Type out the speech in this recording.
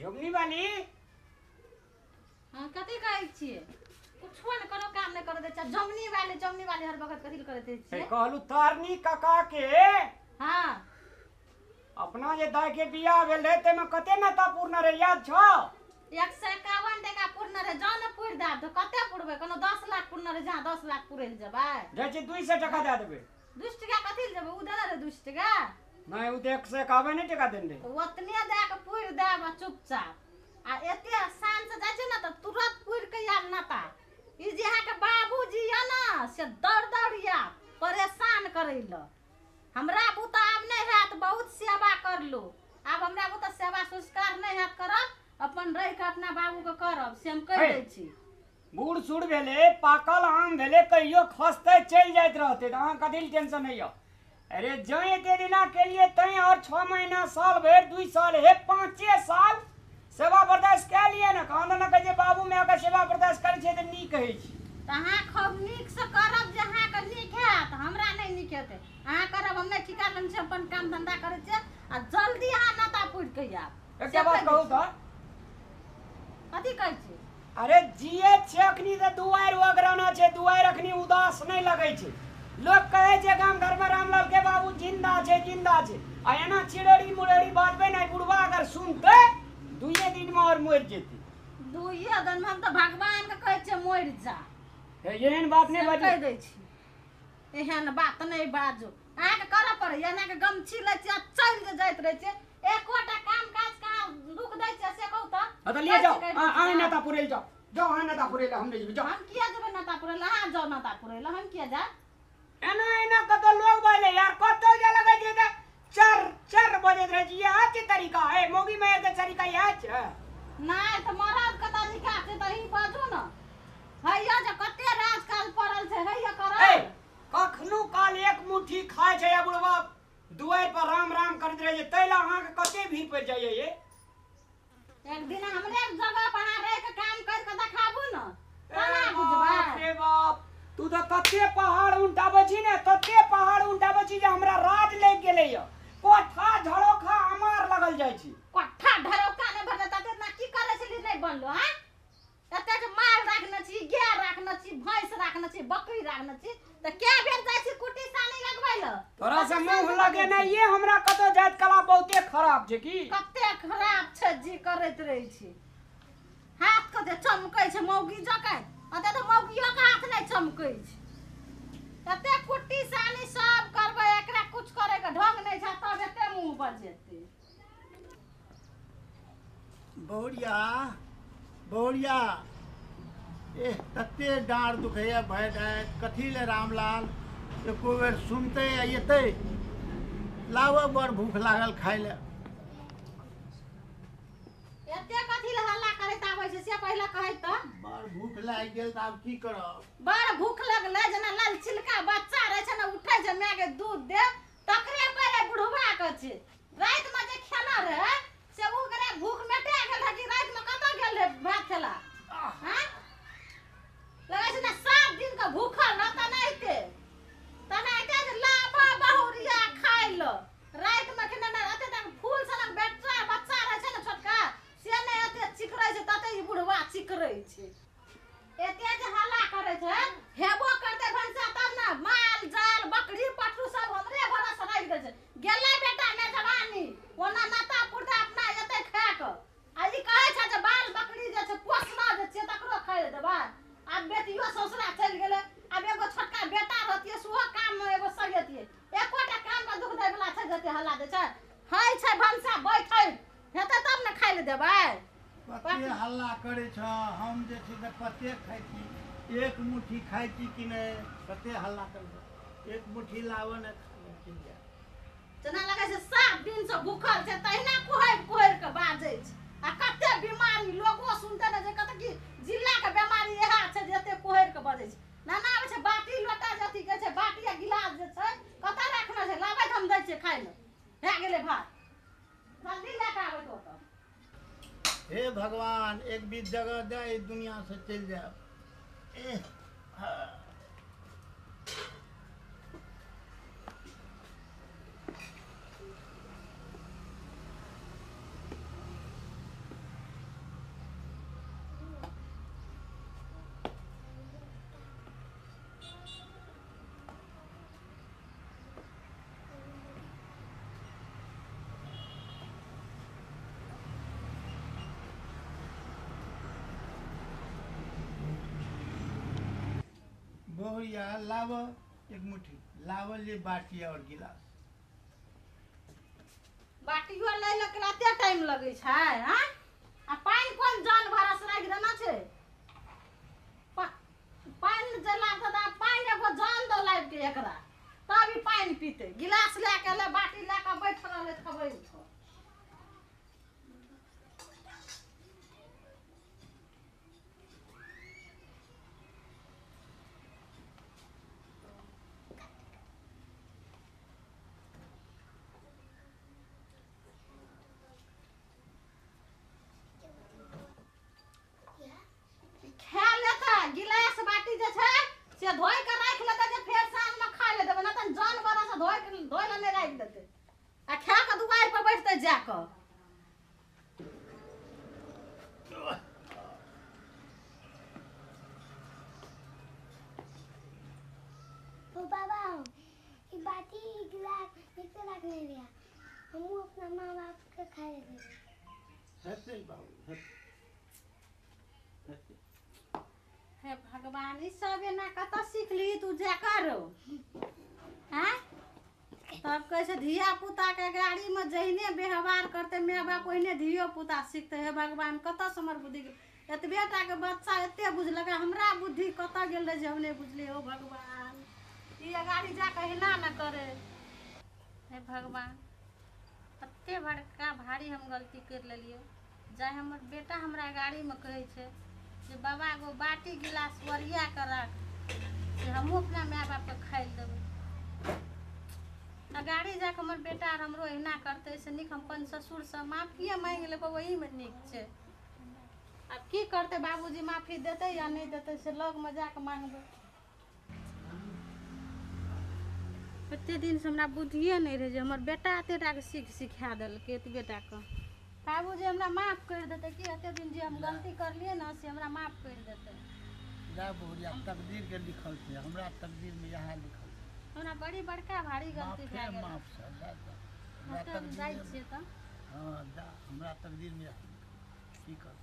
जोगनी वाली। हाँ कथी कहै छियै? कुछो ने कोनो काम नहि करै दै छै। जमनी वाली जमनी वाली हर वक्त कथी करै दै छियै? कहलू तारनी काका के। हाँ अपना जे दाय के बियाह भेल रहे तैमे कते नता पूर्ण रहे याद छौ? 151 टका पूर्ण रहे। जाउ ने पूरि देब तऽ कते पुरबै? कोनो 10 लाख पूर्ण रहे, जहाँ 10 लाख पुरै लए जेबै। जाइ छी 200 टका दए देबै। 200 टका कथी लए जेबै? उ देने रहै 200 टका? नहि, उ तऽ 151 नहि टका देने रहै। ओतने दए कऽ पूरि देब आ चुपचाप। आ एते शान से जाइ छै ने तऽ तुरंत पूरि के आयल नता। ई जे अहाँके बाबूजी यऽ ने से दौड़ दौड़ आयत परेशान करै लए। हमरा बुता आब नहि हैत, बहुत सेवा करलू, आब हमरा बुता सेवा संस्कार नहि हैत करब, अपन रहि के अपना बाबूके करब से हम कहि दै छी। बूढ़ सूढ़ भेलै, पाकल आम भेलै, कहियो खसतै चलि जाइत रहतै तऽ अहाँ कथी लए टेंशन होइए? अरे जँ एते दिना केलियै तैं और 6 महीना साल भरि 2 साल हे 5 साल सेवा बर्दाश्त कए लियै ने। कहाँ ने कहै छै बाबू मायके सेवा बर्दाश्त करै छै तऽ नीक होइ छै। तऽ अहाँ खूब नीकसँ करब जे अहाँके नीक हैत, हमरा नहि नीक हेतै। अहाँ करब, हम नहि ठीका लेने छियै, अपन काम धन्धा करै छियै। आ जल्दी अहाँ नता पूरि कऽ आयब। एकटा बात कहू तऽ। कथी कहै छी? अरे जिए छै अखनी तऽ दुआरि अगराना छै, दुआरि अखनी उदास नहि लगै छै। लोक कहै छै गाम घरमे रामलाल के बाबू जिंदा छै जिंदा छै, आ एना चिड़ेरी मुड़ेरी बाजबै ने बुढ़वा अगर सुनतै 2 दिनमे और मरि जेतै। 2 दिनमे हम तऽ भगवानके कहै छियै मरि जा। एहन बात नहि बाजू। कहि दै छी एहन बात नहि बाजू। अहाँके करऽ पड़ैए, अहाँके गमछी लै छियै चलि जे जाइत रहै छियै, एकोटा काम काज कहाँ दुख दै छियै से कहू तऽ। तऽ लिए जाउ, अहाँ नता पुरै जाउ, जाउ अहाँ नता पुरै लए, हम नहि जेबै। जाउ। हम किया जेबै नता पुरै लए? अहाँ जाउ नता पुरै लए, हम किया जायब? एना एना कतौ लोग बाजै यार, कतौ जे लगै छै तऽ चर चर बजैत रहै छै। इएह छै तरीका है मौगी मारि के तरीका, इएह छै। नहि तऽ मरद के तरीका छै तऽ ही बाजू ने। हैया जे कते राज काज पड़ल छै हैया करब। कखनो काल एक मुट्ठी खाइ छै या बुढ़वा दुआरि पर राम राम करैत रहै छै, ताहि लए अहाँके कते भीड़ पड़ि जाइए ये। एक दिन हमरे जगह पर अहाँ रहि के काम करि के देखाबू ने तना बुझबै। बाप रे बाप, तू तऽ तते पहाड़ उल्टाबै छी ने, तते पहाड़ उल्टाबै छी जे हमरा राज लागि गेलैया। कोठा झरोखा अमार लगल जाइ छी। कोठा झरोखा नहि बनल तते ना की करै छली नहि बनलो। हाँ एते जे माल राखने छी, गाय राखने छी, भैंस राखने छी, बकरी राखने छी, तऽ कए बेर जाइ छी कुट्टी सानी लगबै लए? तोरा से मुँह लगे नहि ये हमरा कतौ जाइत कला बहुते खराब छै। की कते खराब छै जी करैत रहै छी। हाथ कते चमकै छै मौगी जकाँ, एते तऽ मौगियो के हाथ नहि चमकै छै। एते कुट्टी सानी सब करबै, एकरा कुछ करे के ढंग नहि छै तब एते मुँह बजेतै। बहुरिया बहुरिया, एह तते डाँड़ दुखैया भरि राति, कथी ले रामलाल एको बेर सुनतै आ एतै? लाबऽ बड़ भूख लागल खाय लए। एते कथी ले हल्ला करैत आबै छै से पहिले कहै तऽ। बड़ भूख लागि गेल तऽ आब की करब? बड़ भूख लगलै, जेना लाल छिलका बच्चा रहै छै ने, उठै छै मायके दूध दे तकरे पहिले बुढ़वा के छै। रातिमे जे खेना रहै से ओकरे भूख मेटा गेल रहै कि रातिमे कतऽ गेल रहै भात खेला? हाँ लगै छै ने 7 दिन के भूखल रहता नहिते तनाहिते जे लाबा बहुरिया खाइ लए। रातिमे खेने ने एते तक फूल सनक बच्चा बच्चा रहै छै ने छोटका, से नहि एते चिकरै छै तते ई बुढ़वा चिकरै छै। एते जे हल्ला करै छै हेबो करतै भनसा तब ने। माल जाल बकरी पटरू सब हमरे भरोसे राखि दै छै। गेलै बेटा मे जवानी ओना नता पुरता अपना एते खाए कऽ, आ ई कहै छै जे बाल बकरी जे छै पोसना जे छै तकरो खाइ लए देबै। आब बेटियो ससुरा चलि गेलै, आब एगो छोटका बेटा रहतियै सेहो काममे एगो सगेतियै। एकोटा कामके दुख दै वला छै जते हल्ला दै छै? होइ छै भनसा बैठै हेतै तब ने खाइ लए देबै। कते हल्ला करै छ, हम जे छै से कते खाइ छी, एक मुट्ठी खाइ छी कि नहि, कते हल्ला करै छ। एक मुट्ठी लाबऽ ने चलि जाय। जेना लगै छै 7 दिन से भूखल छै तहिना कुहरि कुहरि के बाजै छै। आ कते बीमारी लोगो सुनते ने जे कते की जिला के बीमारी इएह छै जे एते कुहरि के बजै छै। नाना आबै छै बाटी लोटा जे अथी कहै छै, बाटी आ गिलास जे छै कतऽ राखने छै, लाबै हम दै छियै खाइ लए। भए गेलै भात, जल्दी लए कऽ आबै ओतऽ। हे भगवान, एक बीच जगह दे, ई दुनिया से चलि जायब। एह बहुरिया लाव एक मुट्ठी लावल जे बाटी और गिलास। बाटियो लै लए कते टाइम लगै छै हां? आ पानि कोन जान भरस राखि देना छै? पानि जे लागत त पानि एगो जान दो लाबि के एकरा तब ई पानि पीते। गिलास लए के ले बाटी लए के बैठ रहलै खबै उठो। गिलास बाटी जे छै से धोइ के राखि लेतै जे फेर साँझ में खाइ ले देबै, ना त जानवर से धोइ के धोइ ले नहि राखि देतै आ खा के दुआरि पर बैठतै जा कऽ। ओ बाबा ई बाटी गिलास नीचे राखने रहिया, हमहूँ अपना माँ बाप के खाइ ले देबै। हेतै बाबू हेतै हेतै। हे भगवान, ई सब एना कतऽ सिखली तू जा करो? हाँ तब कहै छै धिया पुता के गाड़ी में जहिने व्यवहार करते my बाप ओहिने धियो पुता सीखते। हे भगवान, कतऽ से हमर बुद्धि गेल? एतबे टा के बच्चा एते बुझलक, हमरा बुद्धि कतऽ गेल रहै जे हम नहि बुझलियै। हो भगवान, ई गाड़ी जा कऽ एना न करे। हे भगवान, कते बड़का भारी हम गलती करि लेलियै। जाय हमर बेटा हमरा गाड़ी में कहै छै जे बाबा गो बाटी गिलास ओरिया के राख से हमहूँ अपना my बापके खाइ लए देबै। आ गाड़ी जाके हमर बेटा आर हमरो एहिना करतै से नीक हम अपन ससुरसँ माफिए माँगि लेबै, ओहीमे नीक छै। आब की करतै बाबूजी, माफी देतै या नहि देतै से लगमे जाके माँगबै। एते दिनसँ हमरा बुद्धिए नहि रहै जे हमर बेटा एते टाके सीख सिखा देलकै एतबे टाके। बाबूजी हमरा माफ करि देतै कि एते दिन जे हम गलती करलियै ने से हमरा माफ करि देतै। जा बहुरिया, तकदीर के लिखल छै, हमरा तकदीर में यहाँ लिखल छै। हमरा बड़ी बड़का भारी गलती भए गेल। माफ छै, जा जा। हमरा जाइ छियै तऽ हां जा, हमरा तकदीर में यहाँ लिखल। की कर